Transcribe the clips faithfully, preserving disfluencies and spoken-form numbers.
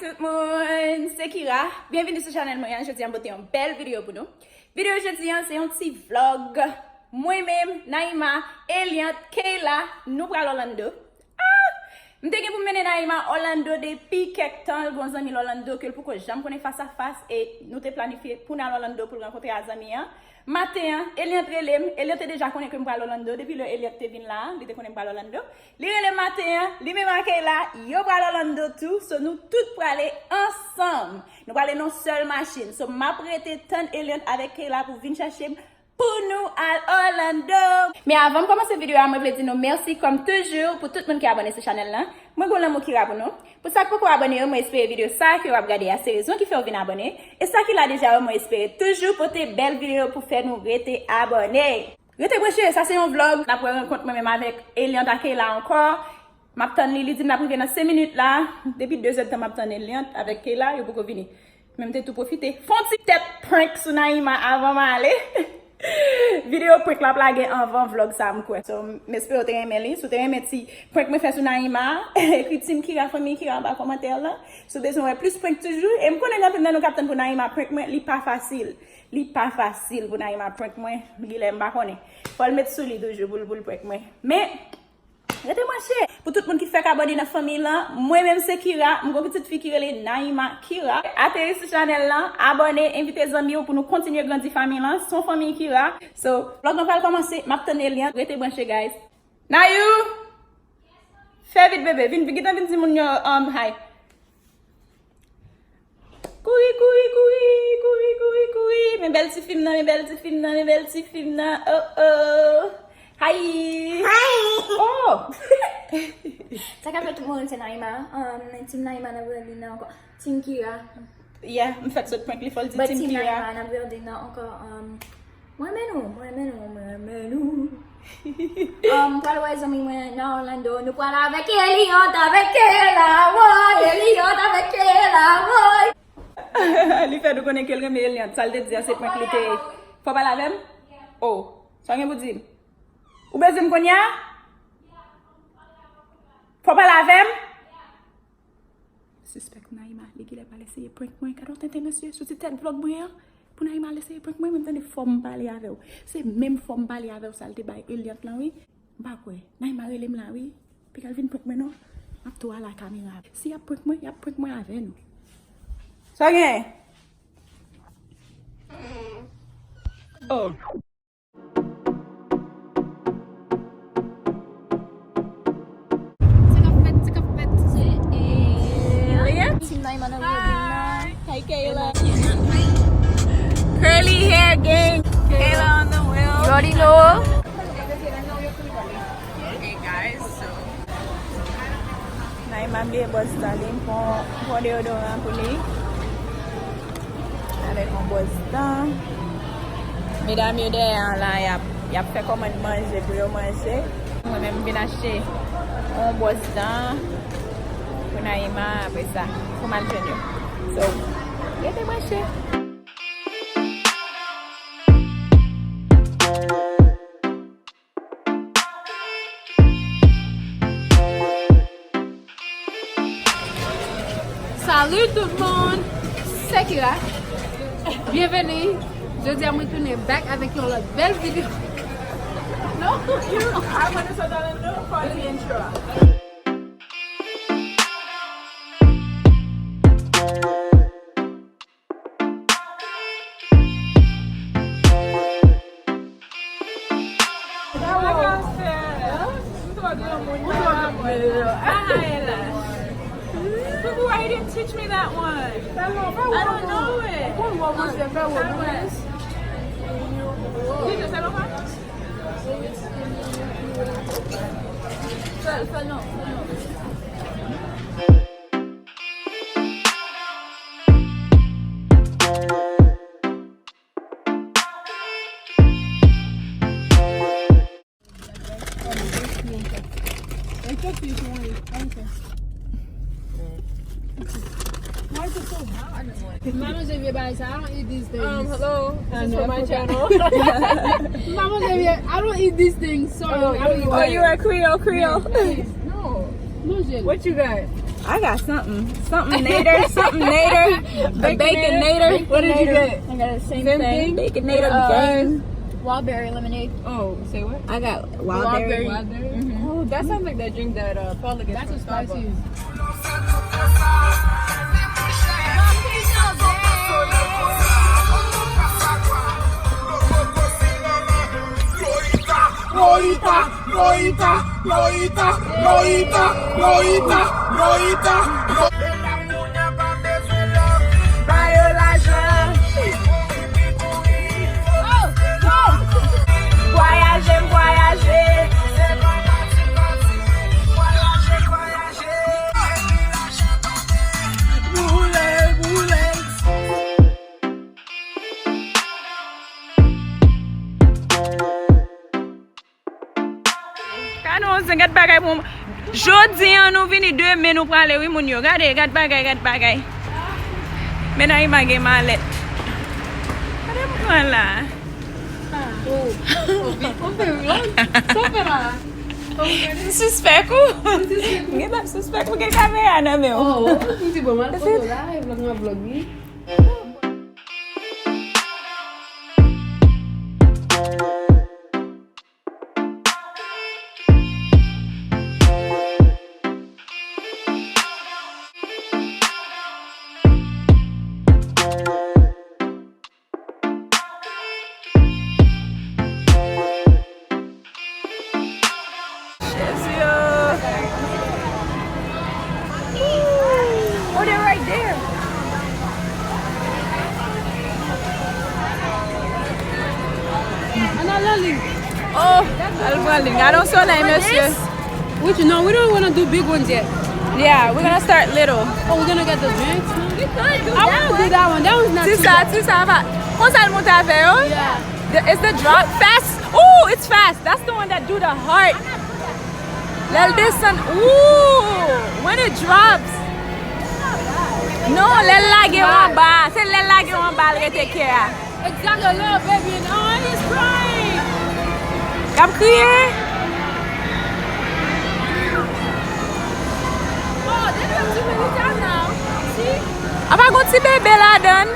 Tout moun, se Kira. Byenvini sou chanèl mwen an. Jodi a, m pote yon bèl videyo pou nou. Videyo jodi a, se yon ti vlog. Mwen menm, Naïma, Eliante, Kayla, nou pral Orlando. Ah! M te gen pou m mennen Naïma Orlando depi kèk tan. L gon zanmi l Orlando ke l poko janm konnen fas a fas, e nou te planifye pou n al Orlando pou l rankontre a zanmi an. Maten an, Eliante rele m. Eliante te deja konnen ke m pral Orlando. Depi lè Eliante te vin la, li te konnen m pral Orlando. Li rele m maten an, li menm ak Kayla, yo pral Orlando tou. So, nou tout prale ansanm. Nou prale nan yon sèl machin. So, m ap rete tann Eliante avèk Kayla pou vin chèche m pou nou al Orlando. Men avan m kòmanse videyo a, mwen vle di nou mèsi, kòm toujou, pou tout moun ki abòne sou chanèl lan. Mwen gon lanmou Kira pou nou. Pou sa k poko abòne yo, mwen espere videyo sa ke w ap gade a se rezon ki fè w vin abòne. E sa ki la deja yo, mwen espere toujou pote bèl videyo pou fè nou rete abòne. Rete branche, sa se yon vlog. N ap wè rankont mwen menm avèk Eliante ak Kayla ankò. M ap tann li, li di m l ap rive nan senk minit la. Depi de zè tan m ap tann Eliante avèk Kayla, yo poko vini. Men m te tou pwofite fè yon ti tèt prank sou Naïma avan m ale. Videyo prank la ap lage anvan vlog sa, m kwè. So, m espere w te renmen li. Si w te renmen ti prank mwen fè sou Naïma, ekri Team Kira, fanmi Kira anba kòmantè lan. Si w bezwen wè plis prank toujou, e m konnen gen anpil nan nou k ap tann pou Naïma prank mwen, li pa fasil. Li pa fasil pou Naïma prank mwen, Guilherme pa konnen. Fò l met sou li toujou pou l, pou l prank mwen. Men, rete branche. Pou tout moun ki fèk abòne nan fanmi lan, mwen menm se Kira, m gon pitit fi ki rele Naïma Kira. Ateri sou chanèl lan, abòne, envite zanmi w pou nou kontinye grandi fanmi lan, se yon fanmi Kira. So, vlog lan pral kòmanse, m ap tann Eliante, rete branche, guys. Nayou! Fè vit, bebe, vin, vin, gentan vin di moun yo, um, hi. Kouri, kouri, kouri, kouri, kouri, kouri. Men bèl ti fi m nan, men bèl ti fi m nan, men bèl ti fi m nan. Oh, oh. Hi. Oh. Sa k ap fèt tout moun, se Naïma. Um, Team Naïma nan building nan ankò. Team Kira. Yeah, m fèk sot prank li, fò l di But Team Team Kira. Naïma nan building nan ankò. Um, Mwen renmen nou, mwen renmen nou, mwen renmen nou. Um, pral wè zanmi mwen nan Orlando. Nou pral avèk Eliante, avèk Kayla, woy, Eliante avèk Kayla, woy. Li fè nou konnen ke l renmen Eliante. Sa l te di a se prank li te ye. Fò w pale avè m? Oh, sa w gen pou di m? Ou beze m kounye a? Fò w pale avè m? Sispèk Naïma, li genlè pral eseye prank mwen. Gade yon tenten mesye sou ti tèt vlog mwen an. Pou Naïma al eseye prank mwen, men m tande fò m pale avè w. Se menm fò m pale avè w sa l te bay Eliante lan, wi. M pa kwè. Naïma rele m la, wi. Piga l vin prank mwen non. M ap tou al a kamera. Si y ap prank mwen, y ap prank mwen avè nou. Sa w gen? Oh. Sa k ap fèt, sa k ap fèt, se, e, Team Naïma nan building nan. Hi, Kayla. Curly hair gang. Kayla on the wheel. You already know. Hey guys, so Naïma bliye bwòs dan li, m pran, m pran deyodoran pou li. Avèk yon bwòs dan. Medam yo dèyè an la, y ap, y ap fè kòmann manje pou yo manje. Mwen menm, m vin achte yon bwòs dan pou Naïma, apre sa, pou m al jwenn yo. So, rete branche. Salut tout moun! Se Kira. Byenveni. Jodi a mwen tounen back avèk yon lòt bèl videyo. No, you, I wanna sit down and do for the intro. Why you didn't teach me that one? I don't know it. Why is it so hot? M pa manje vye bagay sa. I don't eat these things. Um, hello. This is for my channel. M pa manje vye. I don't eat these things. Sorry. I don't eat. Oh, you are Creole, Creole. Yes, yes. No. Manje l. What you got? I got something. Something nader. Something nader. A baconator. What did you get? I got the same thing. Baconator gang. Wild berry lemonade. Oh, say what? I got wild berry. Wild berry. Oh, that sounds like that drink that uh, Paula gets from Starbucks. That's spicy. Lolita, Lolita, Lolita, Lolita, Lolita, Lolita. Ba yo lajan. Vwayaje, m vwayaje. Boule, boule. Ka nou zen gad bagay pou mwen. Jodi an nou vini, demen nou prale wi moun yo. Gade, gad bagay, gad bagay. Men Naïma gen malèt. Gade m pran la. M sispèk ou. M gen m ap sispèk ou gen kamera nan men w. Jezi o. Oh, they're right there. Ann al nan li. Oh, al pran li. Gade yon solèy, mesye. Which, no, we don't wanna do big ones yet. Yeah, we're gonna start little. Oh, we're gonna get the drinks? I wanna do that one. That one's not too bad. Ti sa, ti sa va. Konsa l monte avè yo? Yeah. The, is the drop fast? Ooh, it's fast. That's the one that do the heart. Lè l desann, ooh, when it drops. Non, lè l lage w anba. Se lè l lage w anba, l rete kè a. Exactly, a little baby and oh, he's crying. L ap kriye. Oh, they don't do many time now. See? Apa gon ti bebe ladan l?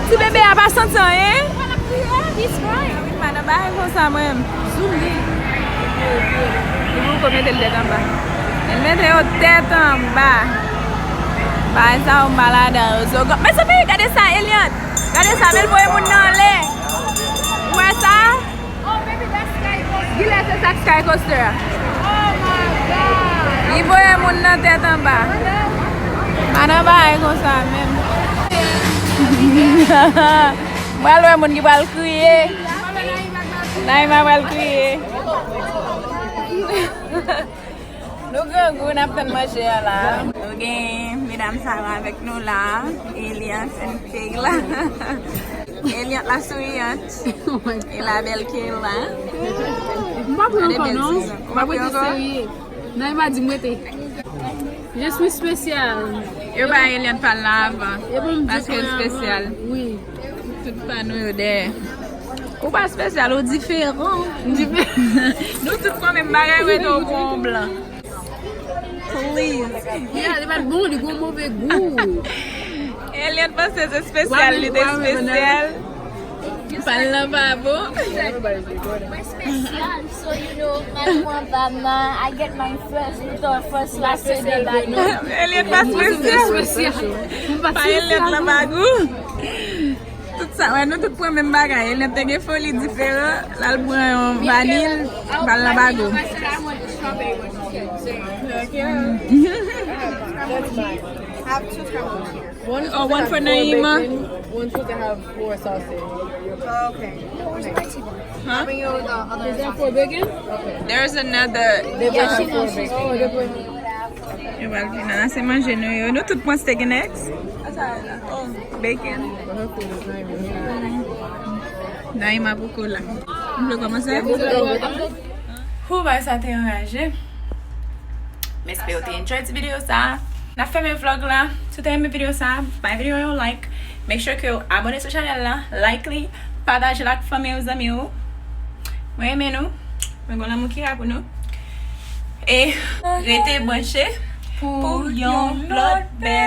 Ti bebe a pa santi anyen? He's crying. Wi, m pa nan bagay konsa mwen. Zoom li. Li poko mete l tèt anba. Li mete yo tèt anba. Bagay sa yo m pa ladan yo. So, mezanmi, gade sa, Eliante. Gade sa, men l voye moun nan anlè. Ou wè sa? Oh, baby, that's Sky Coaster. Gilè se sa k Sky Coaster a. Oh my God. Li voye moun nan tèt anba. Pa nan bagay konsa menm. M pral wè moun ki pral kriye. Naïma pral kriye. Nou grangou, n ap tann manje a la. Nou gen medam sa yo avèk nou la. Eliante and Kayla. Eliante la souriante. Oh my God. E la bèl Kayla. M pa pran ankò non. M pa pran ankò. Naïma di m rete. Je suis spécial. Yo ba Eliante pa l la avan. Paske l spesyal. Wi. Tout pa nou yo dèyè. Ou pa spesyal, ou diferan. Nou tout pran menm bagay, ou rete w pran yon blan. Please. Yeah, li pa t bon, li gon move gou. Eliante panse se spesyal, li te spesyal. Pa l nan pa bon. Mwen spesyal, so you know, malgre anba m nan, I get mine first, before first la se de bagay. Eliante pa spesyal. Pa Eliante nan pa gou. Tout sa, wè, nou tout pran menm bagay. Eliante te gen foli diferan, l al pran yon vanil, pa l nan pa gou. Have two scrambles here. One oh, one for Naïma. One supposed to have four sausage. Oh, okay. Huh? Bring you the other sausage. Is that for bacon? There's another. They both have four bacon. Oh, they both. Yo pral vin nan se manje nou yo. Nou tout pran steak and eggs. Oh, bacon. But her food is not even here. Naïma poko la. M vle kòmanse? Hoo, bagay sa te anraje. M espere w te enjoy ti videyo sa. N ap fèmen vlog la. Si w te renmen videyo sa, bay videyo yon like. Make sure ke w abòne sou chanèl la, like li, pataje l ak fanmi w, zanmi w. Mwen renmen nou. Mwen gon lanmou ki la pou nou. E rete branche pou yon lòt bèl